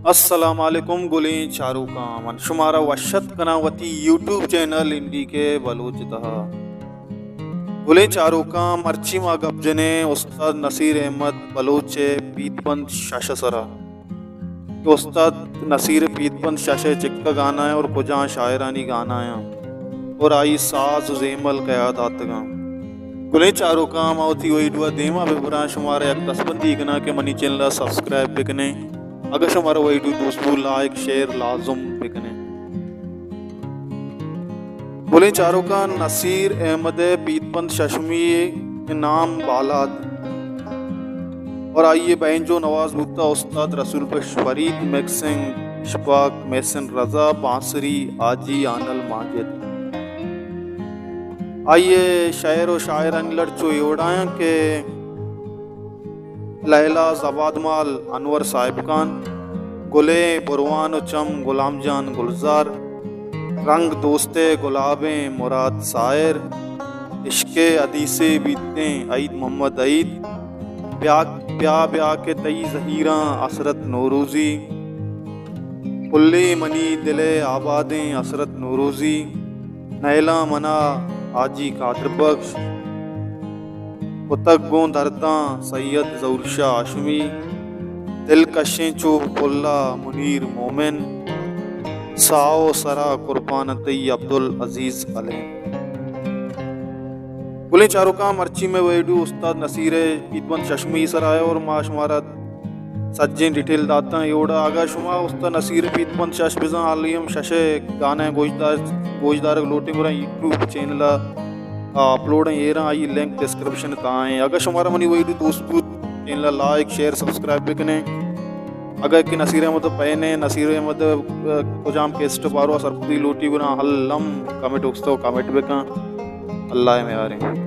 السلام علیکم گلیں چاروکاں، من شمارا وش اتک کناں وتی یوٹیوب چینل این ڈی کے بلوچ ءِ تہا۔ گلیں چاروکاں، مرچی ما گپ جنیں استاد نصیر احمد بلوچ ءِ پیت بند شش ءِ سرا کہ استاد نصیر ءِ پیت بند شش ءِ چکا گانا ایں اور کجام شاعرانی گانا ایں اور آئی ساز و زیمل کیا داتگاں۔ گلیں چاروکاں، ما وتی ویڈیو ءَ دیما ببراں، شمارا یک دستبندی کناں کہ منی چینل ءَ سبسکرائب بکنیں۔ اگاں شمارا ویڈیو دوست بوت، لائک، شیئر لازم بکنیں۔ گلیں چاروکاں، نصیر احمد ءِ پیت بند ششمی ءِ نام بالاد اور آئی ءِ بینجو نواز بوتا استاد رسول بخش فرید، مکسنگ اشفاق محسن رضا، بانسری حاجی آنل ماجد۔ آئی ءِ شاعر و شاعرانی لڑ چو اے وڑایاں کہ لیلا زبادمال انور صاحب خان، گلیں بروان و چم غلام جان گلزار، رنگ دوست ءِ گلابیں مراد ساحر، عشق ءِ حدیثے بیتیں عید محمد عید، بیا بیا بیا کہ تئی زہیراں حسرت نوروزی، پلیں منی دل ءِ آبادیں حسرت نوروزی، نیلاں منا حاجی قادر بخش، کتگ گوں درداں سید ظہور شاہ ہاشمی، دل کشیں چو پلا منیر مومن، ساہ و سرا قربان تئی عبدالعزیز علیم۔ گلیں چاروکاں، مرچی مئے ویڈیو استاد نصیر ءِ پیت بند ششمی سرا ایں اور ما شمارا سجیں ڈیٹیل داتاں۔ اے وڑا اگاں شما استاد نصیر ءِ پیت بند شش بزاں حالی ہم شش ءِ گانے گوشدار، گوشدارگ لوٹیں گڑا یوٹیوب چینل ءَ اپلوڈ ایں، ایراں آئی لنک ڈسکرپشن ءِ تہا ایں۔ اگاں شمارا منی ویڈیو دوست بوت، چینل ءَ لائک، شیئر، سبسکرائب بکنیں۔ اگاں کہ نصیر احمد ءِ پین ایں، نصیر احمد ءِ کجام کیسٹ باروا سرپدی لوٹی گڑا الم کمنٹ باکس ءَ کمنٹ بکن۔ اللہ ءِ میاریں۔